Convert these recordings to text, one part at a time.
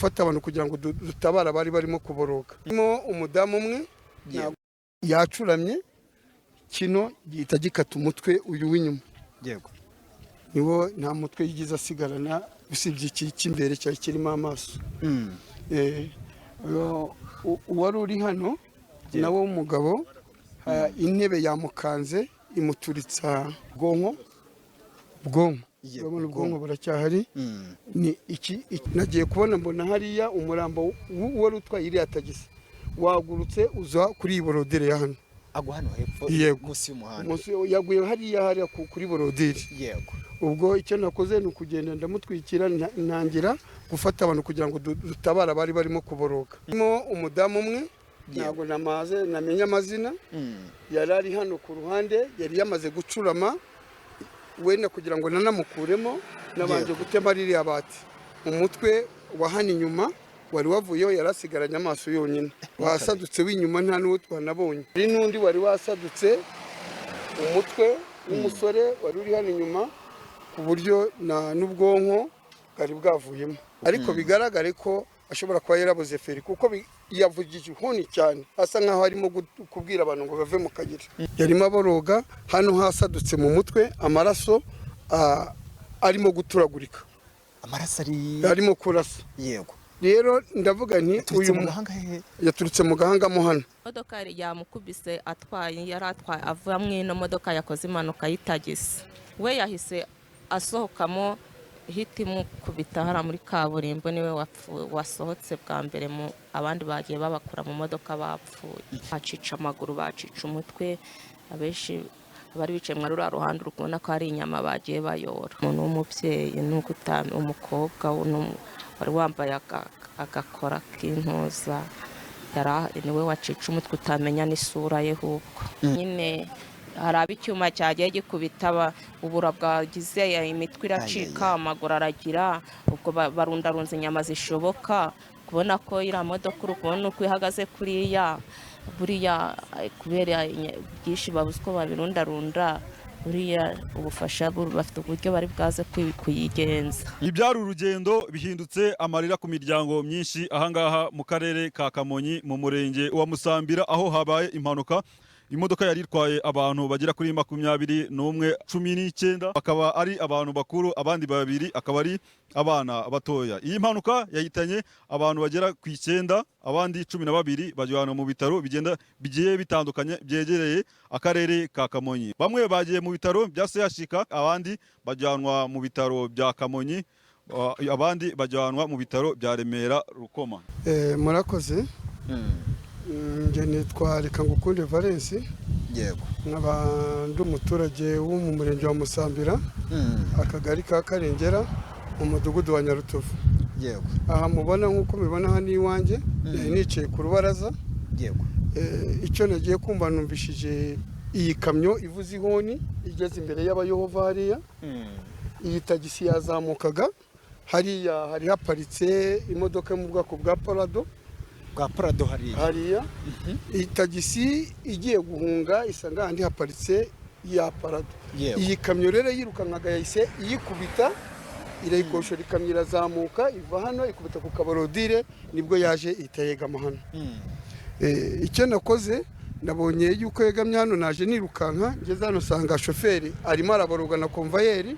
Gufata abantu kugira ngo dutabare abari barimo kuboroga. Harimo umudamu umwe yacuramye, kino gihita gikata umutwe uyu w'inyuma. Niwo nta mutwe yigeze asigarana, usibye iki cy'imbere cyari kirimo amaso. Uwari uri hano nawe w'umugabo, intebe yamukanze imuturitsa ubwonko. Urabona ubwonko buracyahari. Ni iki nagiye kubona mbona hariya umurambo wari utwaye iriya tagisi wagurutse uza kuri iyi borodire ya hano. Agwa hano hepfo? Yego. Munsi y'umuhanda? Yaguye hariya kuri borodire. Ubwo icyo nakoze ni ukugenda ndamutwikira, ntangira gufata abantu kugira ngo dutabare abari barimo kuboroga. Harimo umudamu umwe, ntabwo namaze namenye amazina, yari ari hano ku ruhande, yari yamaze gucurama. Wenda kugira ngo nanamukuremo nabanje gutema ririya bati. Umutwe wa hano inyuma wari wavuyeho, yari asigaranye amaso yonyine, wasadutse w'inyuma, nta n'uwo twanabonye. Hari n'undi wari wasadutse umutwe w'umusore wari uri hano inyuma, ku buryo n'ubwonko bwari bwavuyemo, ariko bigaragare ko ashobora kuba yarabuze feri, kuko yavugije ihoni cyane asa nkaho arimo kubwira abantu ngo bave mu kayira. Yarimo aboroga hano hasadutse mu mutwe, amaraso arimo guturagurika. Amaraso ari Arimo kurasa. Rero ndavuga nti Yaturutse uyu mu gahanga hehe? Yaturutse mu gahanga mo hano. Imodoka yamukubise atwaye, yari atwaye ava mu ino modoka yakoze impanuka y'itagisi. We yahise asohokamo, ihita imukubita hariya muri kaburimbo. Niwe wasohotse bwa mbere, mu abandi bagiye babakura mu modoka bapfuye, bacica amaguru, bacica umutwe. Abenshi abari bicaye muri ruriya ruhande, uri kubona ko hari inyama bagiye bayora. Umuntu w'umubyeyi nuko umukobwa wari wambaye agakora k'intuza niwe wacica umutwe, utamenya n'isura ye. Ahubwo nyine hari abo icyuma cyagiye gikubita, ubura bwagize, imitwe iracika, amaguru aragira. Ubwo barundarunze inyama zishoboka. Kubona ko iriya modoka, uri kubona uko ihagaze kuriya, buriya kubera byinshi babuze uko babirundarunda, buriya ubufasha bafite uburyo bari bwaze kuyigenza. Ibyari urugendo bihindutse amarira ku miryango myinshi ahangaha mu karere ka Kamonyi, mu murenge wa Musambira, aho habaye impanuka. Imodoka yari itwaye abantu bagera kuri 21, 19 bakaba ari abantu bakuru, abandi babiri akaba ari abana batoya. Iyi mpanuka yahitanye abantu bagera ku icyenda, abandi 12 bajyanwa mu bitaro bigenda bigiye bitandukanye byegereye akarere ka Kamonyi. Bamwe bagiye mu bitaro bya CHUK, abandi bajyanwa mu bitaro bya Kamonyi, abandi bajyanwa mu bitaro bya Remera Rukoma. Murakoze. Njye nitwa Rekangukunde Valens, nkaba ndi umuturage wo mu murenge wa Musambira, akagari ka Karengera, mu mudugudu wa Nyarutovu. Aha mubona, nk'uko mubibona, hano iwanjye nari nicaye ku rubaraza. Icyo nagiye kumva, numvishije iyi kamyo ivuze ihoni igeze imbere y'Abayehova hariya. Iyi tagisi yazamukaga hariya, hari haparitse imodoka yo mu bwoko bwa Prado. Bwa Prado hariya? Hariya. Iyi tagisi igiye guhunga isanga ahandi haparitse ya Prado. Iyi kamyo rero yirukankaga yahise iyikubita, irayikoshora. Ikamyo irazamuka iva hano ikubita ku kaborodire, nibwo yaje ihita yegama hano. Icyo nakoze, nabonye yuko yegamye hano, naje nirukanka ngeze hano nsanga shoferi arimo araboroga na komvayeri.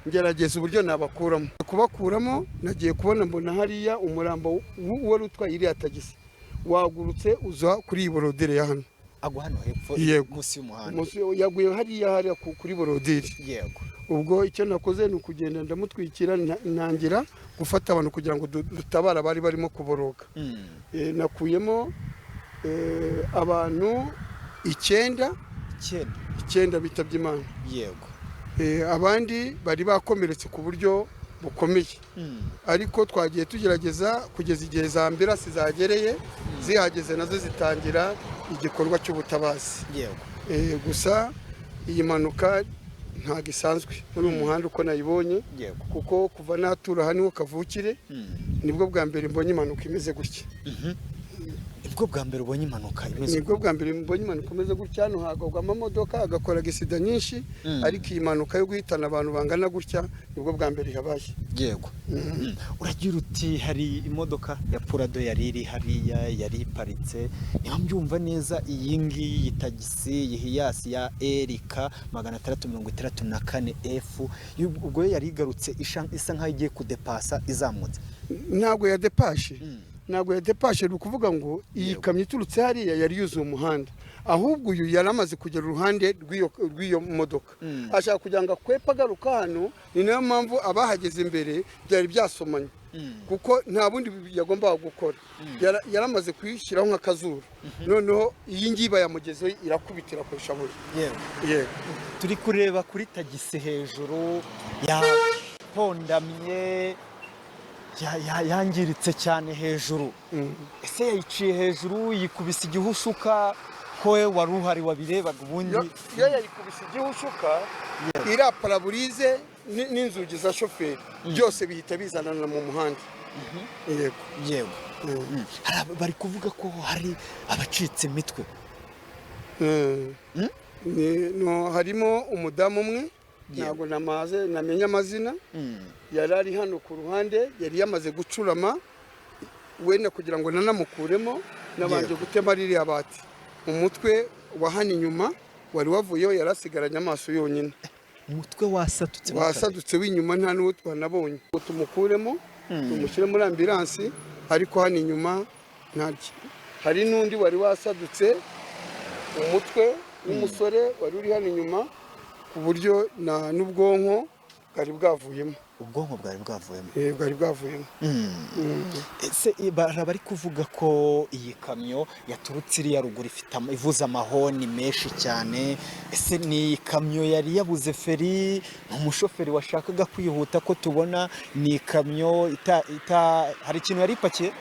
Ngerageza uburyo nabakuramo. Kubakuramo, nagiye kubona mbona hariya umurambo wari utwaye iriya tagisi wagurutse uza kuri iyi borodire ya hano. Agwa hano hepfo? Yego. Munsi y'umuhanda? Yaguye hariya kuri borodire. Ubwo icyo nakoze ni ukugenda ndamutwikira, ntangira gufata abantu kugira ngo dutabare abari barimo kuboroga. Nakuyemo abantu icyenda. Icyenda? Icyenda bitabye Imana. Abandi bari bakomeretse ku buryo bukomeye, ariko twagiye tugerageza kugeza igihe za ambulance zagereye. Zihageze nazo zitangira igikorwa cy'ubutabazi. Gusa iyi mpanuka ntabwo isanzwe muri uyu muhanda uko nayibonye, kuko kuva natura hano kavukire nibwo bwa mbere mbonye impanuka imeze gutya. Nibwo bwa mbere ubonye impanuka imeze? Nibwo bwa mbere mbonye impanuka imeze gutya. Hano hagwa amamodoka agakora accident nyinshi, ariko iyi mpanuka yo guhitana abantu bangana gutya nibwo bwa mbere ihabaye. Yego. Uragira uti hari imodoka ya Prado yari iri hariya, yari iparitse. Niba mbyumva neza, iyi ngiyi, iyi tagisi, iyi Hiace ya RK 664 F, ubwo yo yari igarutse isa nkaho igiye kudepasa izamutse? Ntabwo yadepashe, ntabwo yadepashe. Ni ukuvuga ngo iyi kamyo iturutse hariya yari yuzuye umuhanda, ahubwo uyu yari amaze kugera uruhande rw'iyo modoka, ashaka kugira ngo akwepe agaruka hano. Ni nayo mpamvu abahageze imbere byari byasomanye, kuko nta bundi yagombaga gukora. Yari amaze kuyishyiraho nk'akazuru, noneho iyi ngiyi bayamugezeho irakubitira kurusha buri. Yego. Turi kureba kuri tagisi hejuru, yapondamye, yangiritse cyane hejuru. Ese yayiciye hejuru, yikubise igihushuka, ko we wari uhari wabirebaga ubundi? Iyo yayikubise igihushuka, iriya pare-brise n'inzugi za shoferi byose bihita bizanana mu muhanda, yego. Yego. Hari bari kuvuga ko hari abacitse imitwe. No, harimo umudamu umwe, ntabwo namaze namenya amazina, yari ari hano ku ruhande, yari yamaze gucurama. Wenda kugira ngo nanamukuremo nabanje gutema ririya bati. Umutwe wa hano inyuma wari wavuyeho, yari asigaranye amaso yonyine. Umutwe wasadutse mo kabiri. Wasadutse w'inyuma, nta n'uwo twanabonye ngo tumukuremo tumushyire muri ambulance, ariko hano inyuma ntaryo. Hari n'undi wari wasadutse umutwe w'umusore wari uri hano inyuma, ku buryo n'ubwonko bwari bwavuyemo. Ubwonko bwari bwavuyemo? Bwari bwavuyemo. Ese bari kuvuga ko iyi kamyo yaturutse iriya ruguru ifite ivuza amahoni menshi cyane. Ese ni ikamyo yari yabuze feri, ni umushoferi washakaga kwihuta, ko tubona ni ikamyo hari ikintu yari ipakiye?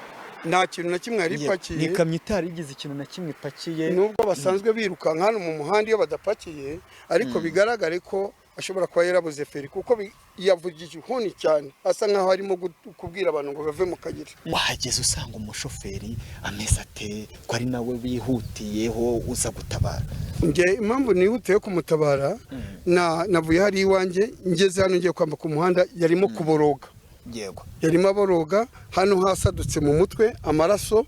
Nta kintu na kimwe yari ipakiye. Ni ikamyo itari igize ikintu na kimwe ipakiye. Nubwo basanzwe birukanka hano mu muhanda iyo badapakiye, ariko bigaragare ko ashobora kuba yarabuze feri, kuko yavugije ihoni cyane asa nkaho arimo kubwira abantu ngo bave mu kayira. Wahageze usanga umushoferi ameze ate, ko ari nawe wihutiyeho uza gutabara? Njye impamvu nihutiye kumutabara, navuye hari iwanjye, ngeze hano ngiye kwambuka umuhanda yarimo kuboroga. Yarimo aboroga, hano hasadutse mu mutwe, amaraso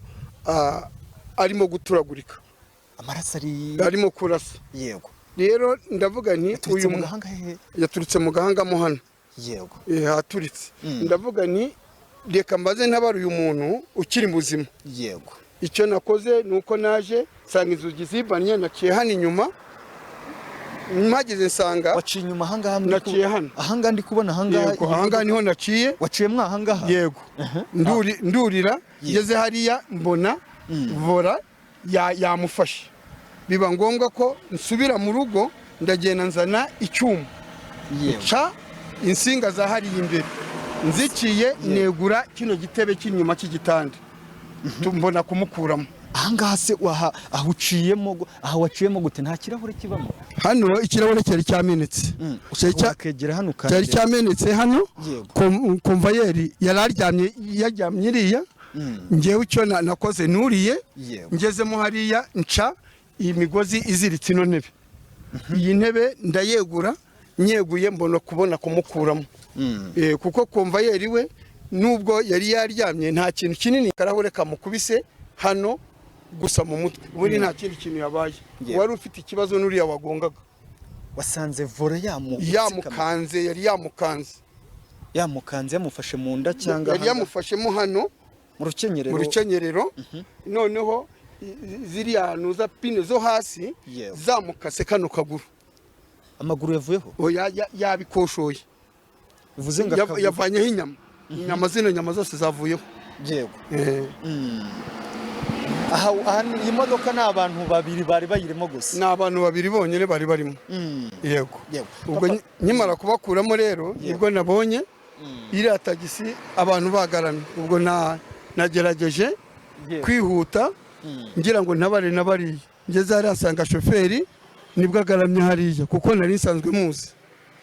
arimo guturagurika. Amaraso ari Arimo kurasa. Rero ndavuga nti Yaturutse uyu mu gahanga hehe? Yaturutse mu gahanga mo hano. Haturitse. Ndavuga nti reka mbaze ntabara uyu muntu ukiri muzima. Icyo nakoze ni uko naje nsanga inzugi zibanye, naciye hano inyuma, mpageze nsanga Waciye inyuma ahangaha Naciye hano. Ahangaha ndi kubona ahangaha? Yego, ahangaha niho naciye. Waciyemo ahangaha? Yego. Ndurira, ngeze hariya mbona volant yamufashe, biba ngombwa ko nsubira mu rugo, ndagenda nzana icyuma, nca insinga za hariya imbere, nziciye negura kino gitebe cy'inyuma cy'igitanda, mbona kumukuramo. Ahangaha se waha aho uciyemo, aha waciyemo gute? Nta kirahure kibamo? Hano ikirahure cyari cyamenetse. Wakegera hano Cyari ukagera. cyamenetse hano. Convoyeur yari aryamye, yaryamye iriya. Ngewe icyo nakoze nuriye, ngezemo hariya nca iyi migozi iziritse ino ntebe, iyi ntebe ndayegura, nyeguye mbona kubona kumukuramo. Kuko convoyeur we nubwo yari yaryamye nta kintu kinini, karahure kamukubise hano gusa mu mutwe, ubundi nta kindi kintu yabaye. Wari ufite ikibazo n'uriya wagongaga. Wasanze volant yamu Yamukanze, yari yamukanze. Yamukanze, yamufashe mu nda cyangwa Yari ahangaha? yamufashemo hano. Mu rukenyerero? Mu rukenyerero. Noneho ziriya nuza pine zo hasi zamukase kano kaguru. Amaguru yavuyeho? Oya, yabikoshoye. Bivuze ngo akaguru Yavanyeho inyama, inyama, zino nyama zose zavuyeho. Aha iyi modoka ni abantu babiri bari bayirimo gusa? Ni abantu babiri bonyine bari barimo, yego. Ubwo Papa- nkimara kubakuramo rero, nibwo nabonye iriya tagisi abantu bagaramye. Ubwo nagerageje kwihuta ngira ngo ntabare nabariye, ngeze hariya nsanga shoferi nibwo agaramye hariya, kuko nari nsanzwe muzi.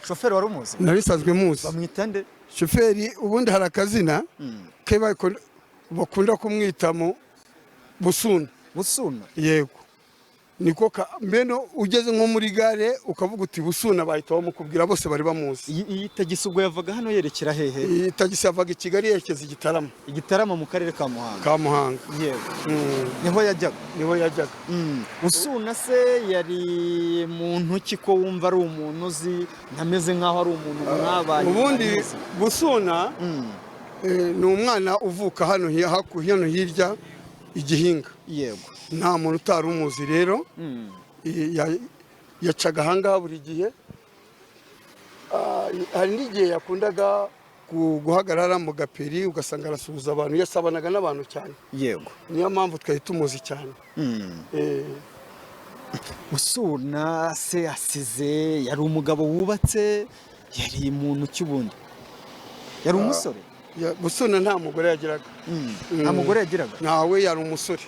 Shoferi wari umuzi? Nari nsanzwe muzi. Bamwita nde? Shoferi ubundi hari akazina ke bakunda kumwita mu Busuna. Busuna. Yego, niko mbeno ugeze nko muri gare ukavuga uti Busuna, bahita bamukubwira, bose bari bamuzi. Iyi tagisi ubwo yavaga hano yerekera hehe? Iyi tagisi yavaga i Kigali yerekeza i Gitarama. Igitarama mu karere ka Muhanga. Ka Muhanga. Yego. Niho yajyaga? Niho yajyaga. Usuna se yari muntu ki, ko wumva ari umuntu uzi, ntameze nk'aho ari umuntu mwabaye? Ubundi mwamuzi? Busuna ni umwana uvuka hano hano hirya Igihinga. Nta muntu utari umuzi rero. Yacaga ahangaha buri gihe. Hari n'igihe yakundaga guhagarara mu gaperi, ugasanga arasuhuza abantu, yasabanaga n'abantu cyane. Niyo mpamvu twari tumuzi cyane. Usuna se asize, yari umugabo wubatse, yari muntu ki ubundi? Yari umusore? Busuna nta mugore yagiraga. Nta mugore yagiraga? Ntawe, yari umusore.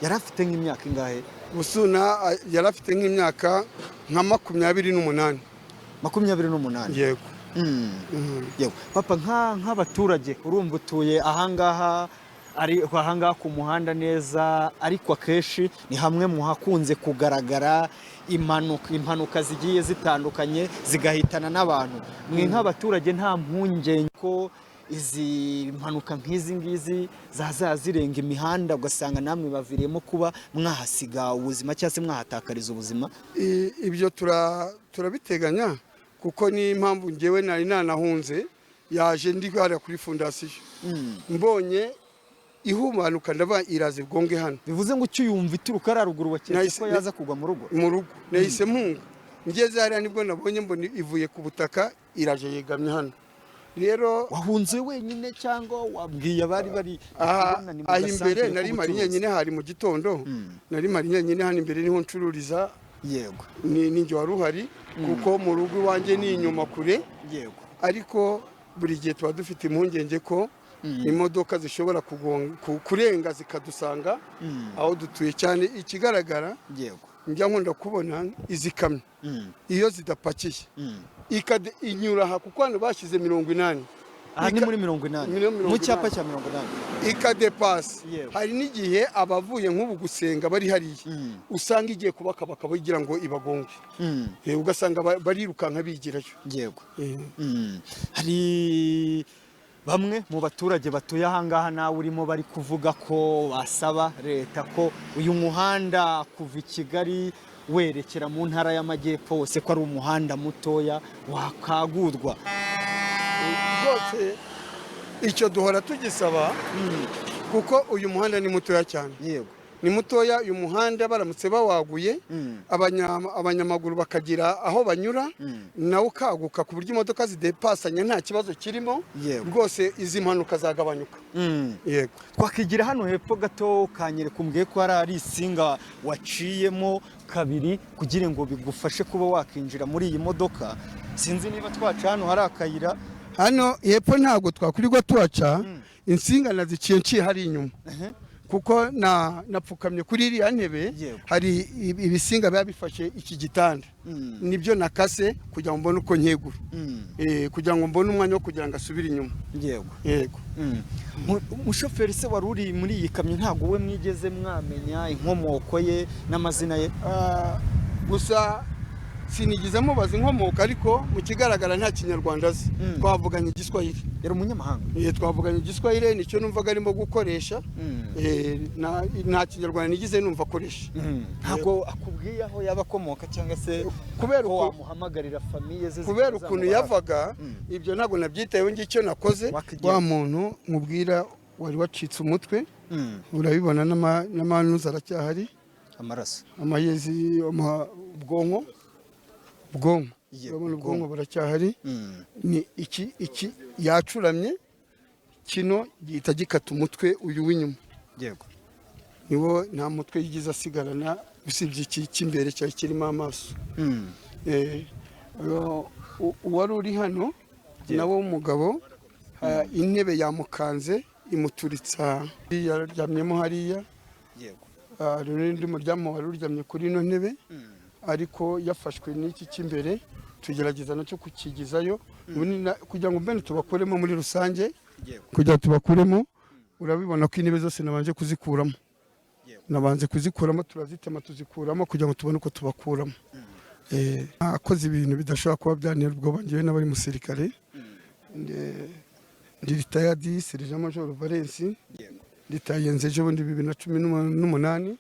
Yari afite nk'imyaka ingahe? Busuna yari afite nk'imyaka nka 28. 28? Yego. Yewe papa, nk'abaturage, urumva utuye ahangaha, ari ahangaha ku muhanda neza, ariko akenshi ni hamwe mu hakunze kugaragara impanuka zigiye zitandukanye zigahitana n'abantu. Mwe nk'abaturage nta mpungenge ko izi mpanuka nk'izi ngizi zaza zirenga imihanda, ugasanga namwe baviriyemo kuba mwahasiga ubuzima cyangwa se mwahatakariza ubuzima? Ibyo turabiteganya, kuko ni impamvu ngewe nari nanahunze, yaje ndi hariya kuri fondasiyo, mbonye ihumanuka ndavuga iraza ibwonge hano. Bivuze ngo icyo yumva ituruka hariya ruguru, waketse ko yaza kugwa mu rugo? Mu rugo. Nahise mpunga, ngeze hariya nibwo nabonye, mbona ivuye ku butaka iraje yegamye hano rero. Wahunze wenyine cyangwa wabwiye abari bari? Aha Kubona ni mu aha imbere gasantere nari mari k'ubucuruzi. nyenyine, hari mu gitondo. Nari mari nyenyine hano imbere, niho ncururiza. Ni njye wari uhari, kuko mu rugo iwanjye ni inyuma kure. Ariko buri gihe tuba dufite impungenge ko imodoka zishobora kurenga zikadusanga aho dutuye cyane. Ikigaragara, njya nkunda kubona izi kamyo iyo zidapakiye inyura aha, kuko hano bashyize 80. Aha ni muri 80? Muri mirongo Mu cyapa inani. cya 80. Ikadepasa. Yego. Hari n'igihe abavuye nk'ubu gusenga bari hariya, usanga igiye kubakabaka bagira ngo ibagonge. Ugasanga barirukanka bigirayo. Hari bamwe mu baturage batuye ahangaha nawe urimo bari kuvuga ko basaba leta ko uyu muhanda kuva i Kigali werekera mu ntara y'Amajyepfo wose, ko ari umuhanda mutoya, wakagurwa. Rwose icyo duhora tugisaba, kuko uyu muhanda ni mutoya cyane. Ni mutoya uyu muhanda, baramutse bawaguye, abanyamaguru bakagira aho banyura, nawe ukaguka ku buryo imodoka zidepasanya nta kibazo kirimo, rwose izi mpanuka zagabanyuka. Yego. Twakigira hano hepfo gato, ukanyereka, umbwiye ko hari isinga waciyemo kabiri kugira ngo bigufashe kuba wakinjira muri iyi modoka. Sinzi niba twaca hano hari akayira. Hano hepfo ntabwo twakwirirwa tuhaca. Insinga naziciye nciye hari inyuma, kuko na napfukamye kuri iriya ntebe. Hari ibisinga biba bifashe iki gitanda, nibyo nakase kugira ngo mbone uko nkegura, kugira ngo mbone umwanya wo kugira ngo asubire inyuma. Yego. Umushoferi se wari uri muri iyi kamyo, ntabwo we mwigeze mwamenya inkomoko ye n'amazina ye? Gusa sinigeze mubaza inkomoko, ariko mu kigaragara nta Kinyarwanda azi. Twavuganye Igiswahili. Yari umunyamahanga? Twavuganye Igiswahili, nicyo numvaga arimo gukoresha. Nta Kinyarwanda nigize numva akoresha. Ntabwo akubwiye aho yaba akomoka cyangwa se Kubera ko wamuhamagarira famille ze kubera zikazamuba ukuntu hafi? yavaga, ibyo ntabwo nabyitayeho. Ngicyo nakoze. Wakigira. Wa muntu mubwira wari wacitse umutwe, urabibona n'amanuza aracyahari. Amaraso. Amayezi, ubwonko, ubwonko. Urabona ubwonko Ubwonko. buracyahari. Ni iki yacuramye, kino gihita gikata umutwe uyu w'inyuma. Niwo nta mutwe yigize asigarana, usibye iki cy'imbere cyari kirimo amaso. Uwari uri hano nawe w'umugabo, intebe yamukanze imuturitsa, yaryamyemo hariya. Hari n'undi muryamo wari uryamye kuri ino ntebe, ariko yafashwe n'iki cy'imbere, tugerageza nacyo kukigizayo. Ubundi kugira ngo mbene tubakuremo muri rusange, kugira ngo tubakuremo, urabibona ko intebe zose nabanje kuzikuramo. Nabanze kuzikuramo, turazitema tuzikuramo kugira ngo tubone uko tubakuramo. Akoze ibintu bidashobora kuba byantera ubwoba. Njyewe n'abari musirikare, ndi retired Sergent Major Valens, ritayenze ejo bundi 2018.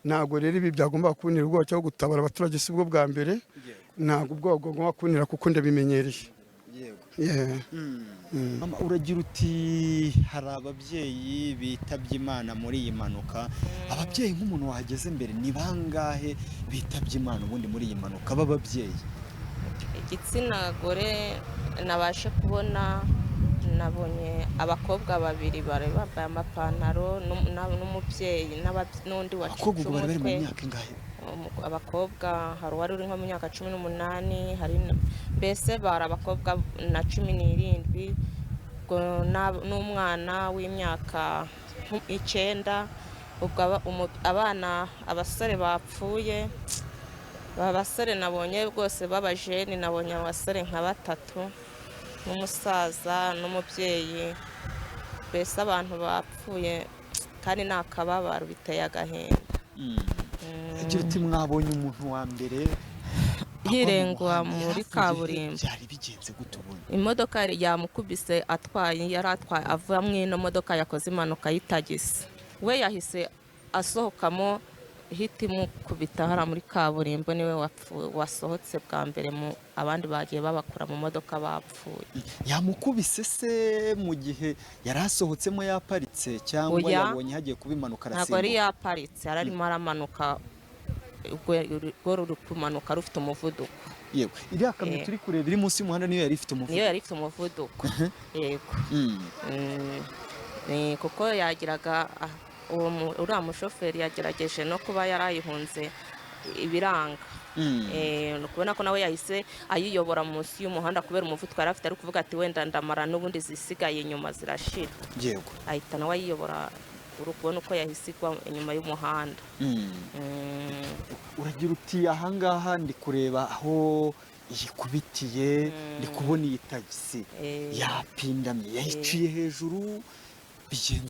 Ntabwo rero ibi byagomba kuntera ubwoba cyangwa gutabara abaturage si bwo bwa mbere. Ntabwo ubwoba bwagomba kuntera kuko ndabimenyereye. Yeah. Mama, uragira uti hari ababyeyi bitabye Imana muri iyi mpanuka. Ababyeyi, nk'umuntu wahageze mbere, ni bangahe bitabye Imana ubundi muri iyi mpanuka b'ababyeyi? Igitsina gore nabashe kubona, nabonye abakobwa babiri bari bambaye amapantaro n'umubyeyi n'undi Abakobwa wacitse ubwo bari bari mu umutwe. myaka ingahe? Abakobwa hari uwari uri nko mu myaka 18, hari mbese bari abakobwa na 17, ubwo n'umwana w'imyaka 9. Ubwo abana, abasore bapfuye, aba basore nabonye rwose b'abajeni, nabonye abasore nka batatu n'umusaza n'umubyeyi. Mbese abantu bapfuye kandi ni akababaro, biteye agahinda. Uragira uti mwabonye umuntu wa mbere agwa mu Yirenguwa muhanda. muri Yari avuye he? kaburimbo. Byari bigenze gute ubundi? Imodoka yamukubise atwaye, yari atwaye ava mu ino modoka yakoze impanuka y'itagisi. We yahise asohokamo, ihita imukubita hariya muri kaburimbo. Niwe wasohotse bwa mbere, mu abandi bagiye babakura mu modoka bapfuye. Yamukubise se mu gihe yari asohotsemo yaparitse, cyangwa Oya. yabonye hagiye kuba impanuka Ntabwo yari arasimbuka? yaparitse, yari arimo aramanuka. Ubwo urwo ruri kumanuka rufite umuvuduko. Yego, iriya kamyo turi kureba iri munsi y'umuhanda niyo yari ifite umuvuduko? Niyo yari ifite umuvuduko, yego. Kuko yagiraga uwo uriya mushoferi yagerageje no kuba yarayihunze ibiranga. Ni ukubona ko nawe yahise ayiyobora munsi y'umuhanda kubera umuvuduko yari afite, ari kuvuga ati wenda ndamara n'ubundi zisigaye inyuma zirashira. Ahita nawe ayiyobora, uri kubona uko yahise igwa inyuma y'umuhanda. Uragira uti ahangaha ndi kureba aho iyikubitiye, ndi kubona iyi tagisi yapindamye, yayiciye hejuru, bigenze